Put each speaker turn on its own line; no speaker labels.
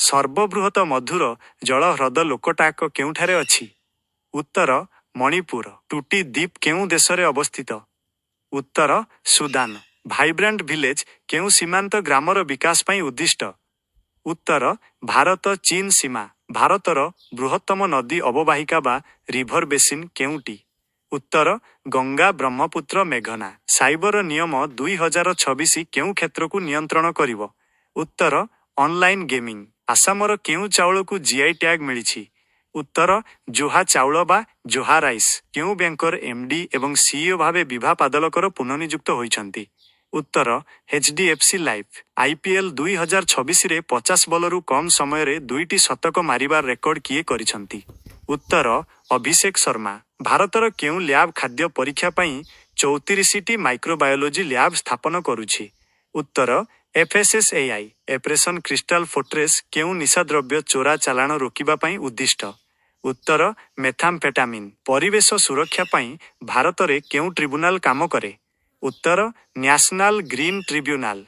ସର୍ବବୃହତ ମଧୁର ଜଳ ହ୍ରଦ ଲୋକଟାକ କେଉଁଠାରେ ଅଛି? ଉତ୍ତର, ମଣିପୁର। ଟୁଟି ଦ୍ୱୀପ କେଉଁ ଦେଶରେ ଅବସ୍ଥିତ? ଉତ୍ତର, ସୁଦାନ। ଭାଇବ୍ରାଣ୍ଟ ଭିଲେଜ କେଉଁ ସୀମାନ୍ତ ଗ୍ରାମର ବିକାଶ ପାଇଁ ଉଦ୍ଦିଷ୍ଟ? ଉତ୍ତର, ଭାରତ ଚୀନ ସୀମା। ଭାରତର ବୃହତ୍ତମ ନଦୀ ଅବବାହିକା ବା ରିଭର ବେସିନ୍ କେଉଁଟି? ଉତ୍ତର, ଗଙ୍ଗା, ବ୍ରହ୍ମପୁତ୍ର, ମେଘନା। ସାଇବର ନିୟମ 2026 କେଉଁ କ୍ଷେତ୍ରକୁ ନିୟନ୍ତ୍ରଣ କରିବ? ଉତ୍ତର, ଅନଲାଇନ୍ ଗେମିଂ। ଆସାମର କେଉଁ ଚାଉଳକୁ ଜିଆଇ ଟ୍ୟାଗ ମିଳିଛି? ଉତ୍ତର, ଜୋହା ଚାଉଳ ବା ଜୋହା ରାଇସ୍। କେଉଁ ବ୍ୟାଙ୍କର ଏମଡି ଏବଂ ସିଇଓ ଭାବେ ବିଭା ପାଦଲକର ପୁନଃନିଯୁକ୍ତ ହୋଇଛନ୍ତି? ଉତ୍ତର, ଏଚଡିଏଫସି ଲାଇଫ୍। ଆଇପିଏଲ୍ 2026ରେ 50 ବଲରୁ କମ୍ ସମୟରେ ଦୁଇଟି ଶତକ ମାରିବାର ରେକର୍ଡ କିଏ କରିଛନ୍ତି? ଉତ୍ତର, ଅଭିଷେକ ଶର୍ମା। ଭାରତର କେଉଁ ଲ୍ୟାବ୍ ଖାଦ୍ୟ ପରୀକ୍ଷା ପାଇଁ 34ଟି ମାଇକ୍ରୋବାୟୋଲୋଜି ଲ୍ୟାବ୍ ସ୍ଥାପନ କରୁଛି? ଉତ୍ତର, ଏଫଏସଏସଏଆଇ। ଅପରେସନ କ୍ରିଷ୍ଟାଲ ଫୋର୍ଟ୍ରେସ୍ କେଉଁ ନିଶାଦ୍ରବ୍ୟ ଚୋରା ଚାଲାଣ ରୋକିବା ପାଇଁ ଉଦ୍ଦିଷ୍ଟ? ଉତ୍ତର, ମେଥାମ୍ଫେଟାମିନ୍। ପରିବେଶ ସୁରକ୍ଷା ପାଇଁ ଭାରତରେ କେଉଁ ଟ୍ରିବ୍ୟୁନାଲ କାମ କରେ? ଉତ୍ତର, ନ୍ୟାସନାଲ ଗ୍ରୀନ ଟ୍ରିବ୍ୟୁନାଲ।